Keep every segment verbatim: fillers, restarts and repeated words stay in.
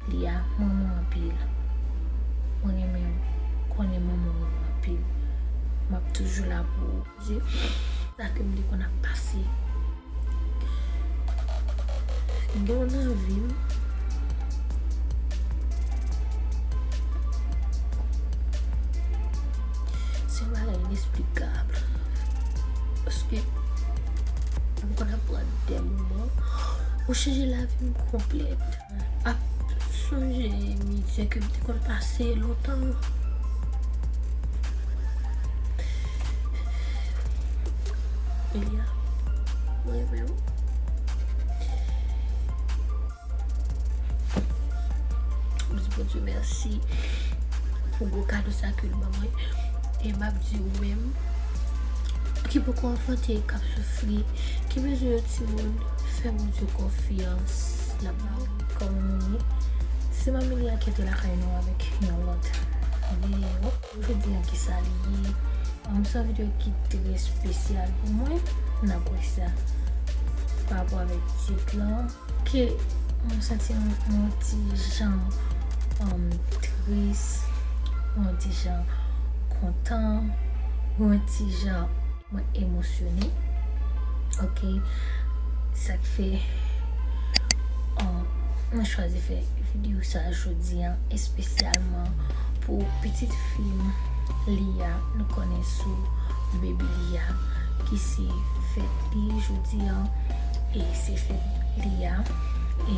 Lia, m renmen w anpil. Mwen renmen w. Konnen manman w renmen w anpil. M ap toujou la pou ou. Sa ke m te konn ap pase. Gen yon nan vi m. Se yon bagay inesplikab. Paske m konn ap pran de moman. Ou chanje lavi m konplèt. Ap sonje mizè ke m te konn pase lontan. Lia, mwen menm. M di Bondye mèsi pou gwo kado sa ke l ban mwen. E m ap di ou menm ki poko anfante, k ap soufri, ki bezwen yon timoun, fè Bondye konfyans. L ap ba ou kòm ou ye. Si manmi li a kite lakay nou avèk yon lòt, li, jodi a ki sa li ye. An, se yon videyo ki trè espesyal pou mwen. N ap wè sa pa rapò avèk tit lan. Ke mwen santi mwen, mwen yon ti jan, um, tris, mwen yon ti jan kontan, mwen yon ti jan mwen emosyone. Ok, sa k fè, um, mwen chwazi fè videyo sa jodi a espesyalman pou pitit fi m Lia, nou konnen sou baby Lia, ki se fèt li jodi a, e se fèt Lia, e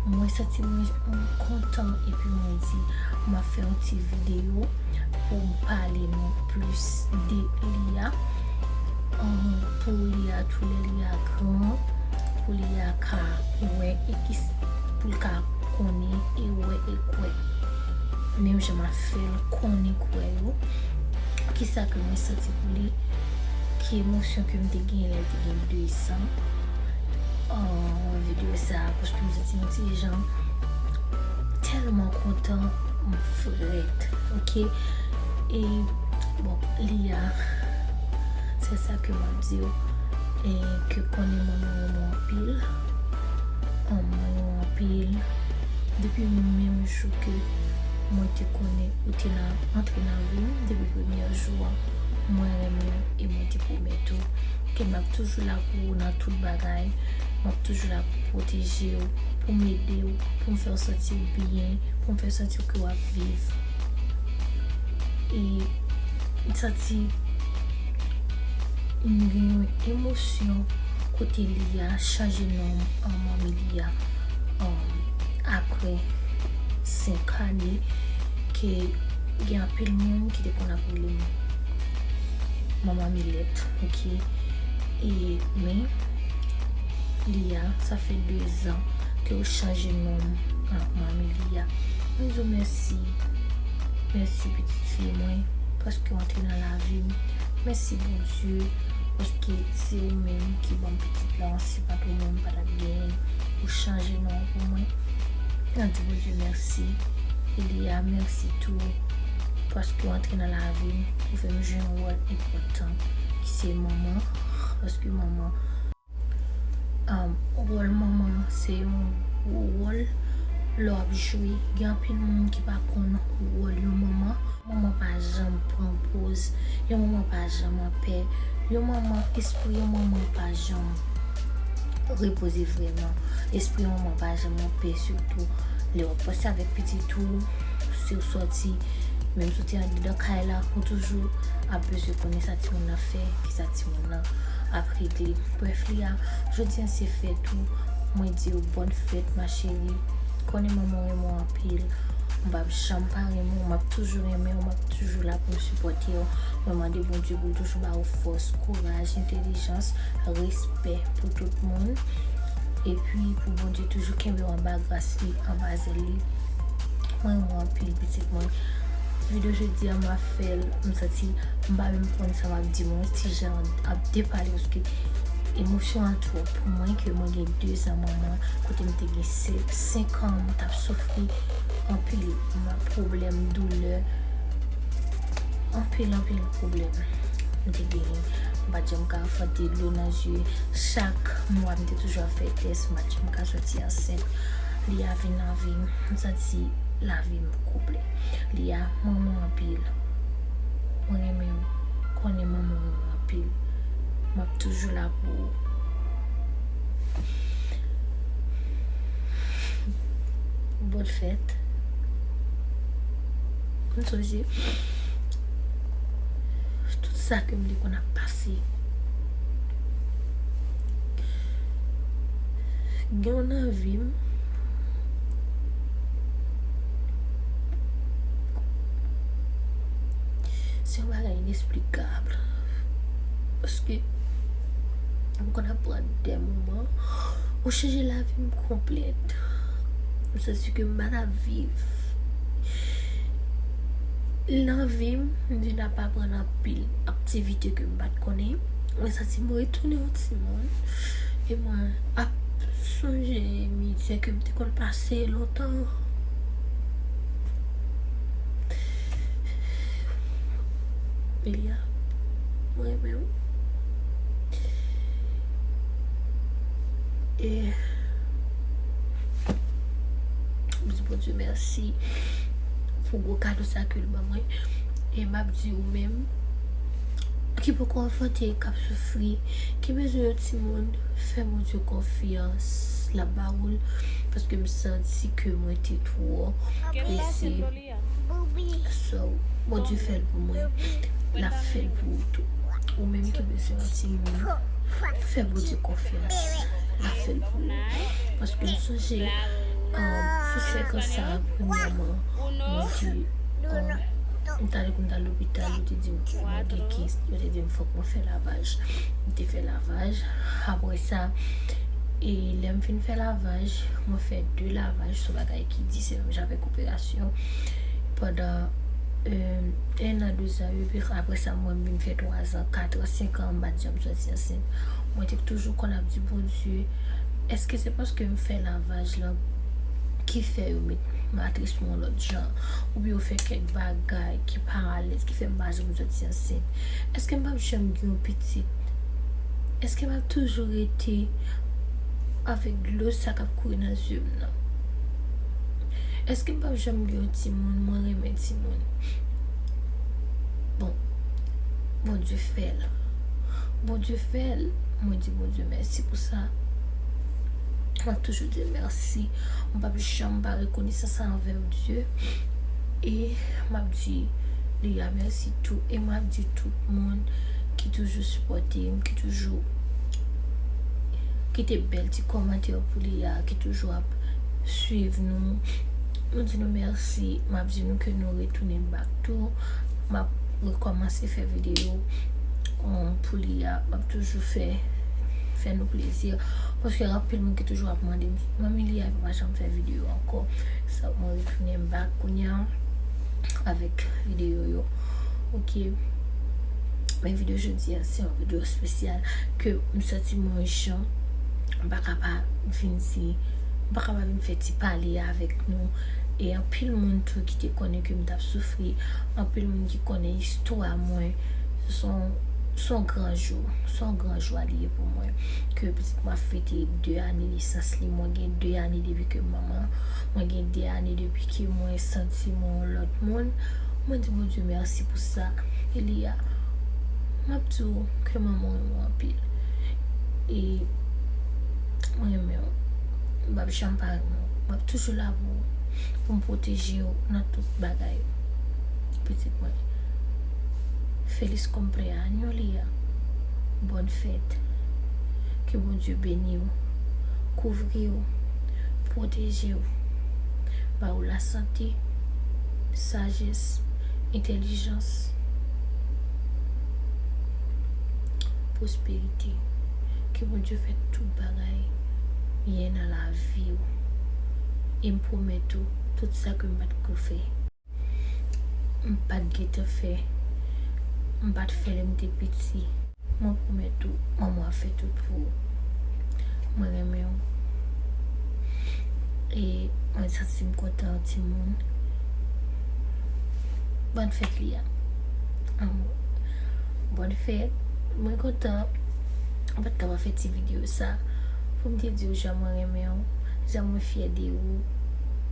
mwen santi mwen, mwen kontan, epi mwen di, m ap fè yon ti videyo pou m pale nou plis de Lia, um, pou Lia, tou lè Lia gran, pou Lia ka wè, e ki, pou l ka konnen, e wè, e kwè. Menm jan m ap fè l konnen kwè yo. Kisa ke mwen santi pou li, ki emosyon ke m te genyen lè l te gen dezan. An, videyo sa, paske m santi yon ti jan tèlman kontan, m frèt, ok? E, bon, Lia, se sa ke m ap di w, e ke konnen mwen renmen w anpil. An, mwen renmen w anpil. Depi menm jou ke mwen te konnen ou te nan, antre nan vi m, depi premye jou an, mwen renmen w e mwen te pwomèt ou ke m ap toujou la pou ou nan tout bagay. M ap toujou la pou pwoteje w, pou m ede w, pou m fè w santi w byen, pou m fè w santi w ke w ap viv. E m santi m gen yon emosyon kote Lia chanje non m an manmi Lia, um, apre senk ane ke gen anpil moun ki te konn ap rele m Manman Milèt, ok? E, men, Lia, sa fè dezan ke w chanje non m an Manmi Lia. Mwen di w mèsi. Mèsi, pitit fi mwen, paske w antre nan lavi m. Mèsi, Bondye, paske se ou menm ki ban m pitit la. Si pa t ou menm, m pa t ap genyen l. Ou chanje non an pou mwen. Mwen di Bondye mèsi. E Lia, mèsi tou, paske w antre nan lavi m, ou fè m jwe yon wòl enpòtan, ki se manman, paske manman, um, wòl manman se yon gwo wòl lè w ap jwe. Gen anpil moun ki pa konn wòl yon manman. Manman pa janm pran poz. Yon manman pa janm anpè. Yon manman, espri yon manman pa janm repoze vrèman. Espri yon manman pa janm anpè, sitou lè w ap panse avèk pitit ou, si w sòti, menm si w te anndan kay la, ou toujou ap bezwen konnen sa timoun nan fè, kisa timoun nan ap regle. Brèf, Lia, jodi a se fèt ou, mwen di w bòn fèt, ma chérie. Konnen manman w renmen w anpil. M p ap janm pa renmen w, m ap toujou renmen w, m ap toujou la pou m sipòte w. Mwen mande Bondye pou l toujou ba w fòs, kouraj, entèlijans, respè pou tout moun. Epi pou Bondye toujou kenbe w anba gras li, anba zèl li. Mwen renmen w anpil, pitit mwen. Videyo jodi a, m ap fè l, m santi m pa menm konn sa m ap di, mwen ti jan ap depale, paske emosyon an twòp pou mwen, ke mwen gen dezan manman, kote m te gen se-, senk an, m t ap soufri anpil, m ap pwoblèm, doulè, anpil, anpil pwoblèm m te genyen. M pa t janm ka anfante, dlo nan zye. Chak mwa, m te toujou ap fè tès, m pa t janm ka sòti ansent. Lia vin nan vi m, m santi lavi m konplè. Lia, m renmen w anpil. Mwen renmen w. Konnen manman w renmen w anpil. M ap toujou la pou ou. Bòn fèt. M sonje tout sa ke m te konn ap pase. Gen yon nan vi m, se yon bagay inesplikab. Paske m konn ap pran de moman, ou chanje lavi m konplèt. M santi ke m pa t ap viv. Nan vi m, m vin ap aprann anpil aktivite ke m pa t konnen. Mwen santi mwen retounen yon timoun. E mwen ap sonje mizè ke m te konn pase lontan. Lia, mwen renmen w. E m di Bondye mèsi pou gwo kado sa ke l ban mwen. E m ap di ou menm ki poko anfante, k ap soufri, ki bezwen yon timoun, fè Bondye konfyans, l ap ba ou l, paske m santi ke mwen te twò prese. So, Bondye fè l pou mwen, l ap fè l pou ou tou. Ou menm ki bezwen yon timoun, fè Bondye konfyans, l ap fè l pou ou. Paske m sonje, um, sou senkans sa a, premyèman, mwen te, um, m t ale pou m t al lopital, yo te di m mwen gen kis, yo te di m fòk mwen fè lavaj. M te fè lavaj. Apre sa, e lè m fin fè lavaj, mwen fè de lavaj, se yon bagay ki di, se menm jan avèk operasyon. Pandan, euh, en an, de zan, epi apre sa, mwen vin fè twa zan, kat an, senk an, m pa t janm sòti ansent. Mwen te toujou konn ap di Bondye, èske se paske m fè lavaj lan ki fè yo met matris mwen yon lòt jan, oubyen yo fè kèk bagay ki paralèz, ki fè m pa janm sòti ansent? Èske m p ap janm gen yon pitit? Èske m ap toujou rete avèk dlo sa k ap kouri nan zye m nan? Èske m p ap janm gen yon timoun? Mwen renmen timoun. Bon, Bondye fè l. Bondye fè l. Mwen di Bondye mèsi pou sa. M ap toujou di l mèsi. M p ap janm pa rekonesan sa anvè w, Dye. E m ap di Lia mèsi tou. E m ap di tout moun ki toujou sipòte m, ki toujou kite bèl ti kòmantè pou Lia, ki toujou ap swiv nou. Nou di nou mèsi. M ap di nou ke nou retounen back tou. M ap rekòmanse fè videyo, um, pou Lia. M ap toujou fè, fè nou plezi. Paske anpil moun ki toujou ap mande m, "Manmi Lia pa janm fè videyo ankò." So, mwen retounen back kounye a avèk videyo yo. Ok. Men videyo jodi a, se yon videyo espesyal ke m santi mwen jan, m pa ka pa vin di, m pa ka pa vin fè ti pale avèk nou. E anpil moun tou ki te konnen ke m t ap soufri, anpil moun ki konnen istwa mwen. Se yon, se yon gran jou, se yon gran jwa li ye pou mwen. Ke pitit mwen ap fete de ane nesans li, mwen gen de ane depi ke m manman, mwen gen de ane depi ke mwen santi mwen yon lòt moun. Mwen di Bondye mèsi pou sa. E Lia, m ap di w ke manman w renmen w anpil. E mwen renmen w. M p ap janm pa renmen w. M ap toujou la pou ou, pou m pwoteje w nan tout bagay. Pitit mwen. Feliz cumpleaños, Lia. Bòn fèt. Ke Bondye beni w, kouvri w, pwoteje w, ba w lasante, sajès, entèlijans, pwosperite. Ke Bondye fè tout bagay byen nan lavi w. E m pwomèt ou, tout sa ke m pa t ko fè, m pa t gentan fè, m pa t fè lè m te piti. Mwen pwomèt ou, manman ap fè tout pou ou. Mwen renmen w. E mwen santi m kontan, timoun. Bòn fèt, Lia. Anmou. Bòn fèt. Mwen kontan. Mwen pa t ka pa fè ti videyo sa pou m te di w jan mwen renmen w. Jan mwen fyè de ou,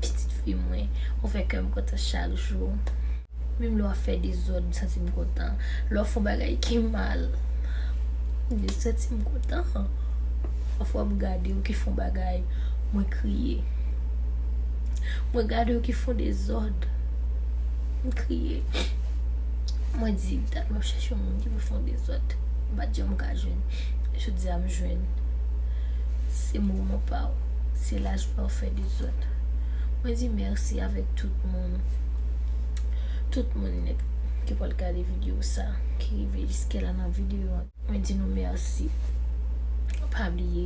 pitit fi mwen. Ou fè kè m kontan chak jou. Menm lè w ap fè dezòd, m santi m kontan. Lè w fè yon bagay ki mal, m santi m kontan. Pafwa m gade w ki fè yon bagay, mwen kriye. Mwen gade w ki fè yon dezòd, m kriye. Mwen di, dat m ap chèche yon moun ki pou fè yon dezòd. M pa t janm ka jwenn. Jodi a m jwenn. Se moman pa w. Se laj pa w fè dezòd. Mwen di mèsi avèk tout moun. Tout moun nèt ki pral gade videyo sa, ki rive jiske la nan videyo an. Mwen di nou mèsi. Pa bliye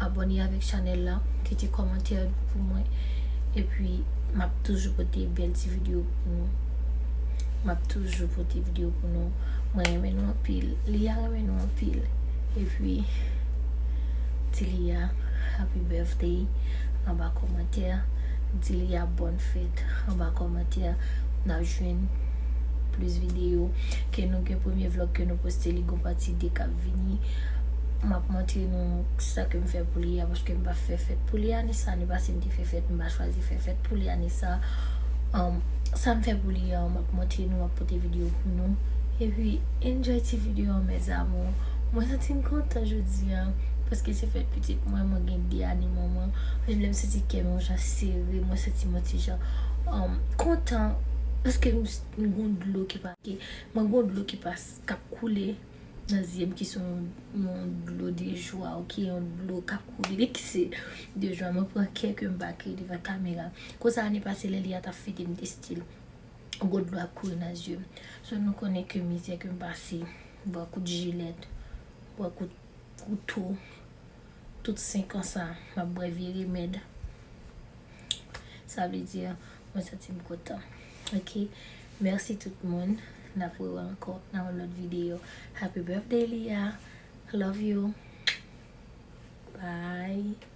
abòne avèk chanèl la, kite kòmantè pou mwen. Epi, m ap toujou pote bèl ti videyo pou nou. M ap toujou pote videyo pou nou. Mwen renmen nou anpil. Lia renmen nou anpil. Epi, di Lia happy birthday anba kòmantè. Di Lia bòn fèt anba kòmantè. N ap jwenn plis videyo. Ke nou gen premye vlog ke nou poste, li gon pati de k ap vini. M ap montre nou sa ke m fè pou li a, paske m pa fè fèt pou li ane sa. Ane pase m te fè fèt, m pa chwazi fè fèt pou li ane sa. Um, sa m fè pou li a, m ap montre nou, m ap pote videyo pou nou. Epi, enjoy ti videyo an, mes amours. Mwen santi m kontan jodi a, paske se fèt pitit mwen, mwen gen de ane manman. Menm lè m santi kè m yon jan sere, mwen santi m yon ti jan, um, kontan, paske m, m gon dlo ki pa, mwen gon dlo ki pa, k ap koule nan zye m ki se yon, yon dlo de jwa, oke, yon dlo k ap koule ki se de jwa. Mwen pran kè ke m pa kriye devan kamera. Konsa ane pase lè Lia t ap fete m te still gon dlo ap kouri nan zye m. So nou konnen ke mizè ke m pase, bwè kout jilèt, bwè kout kouto, tout senk an sa, m ap bwè vye remèd. Sa vle di, mwen santi m kontan. Oke? Mèsi tout moun. N ap rewè ankò nan yon lòt videyo. Happy birthday, Lia. Love you. Bye.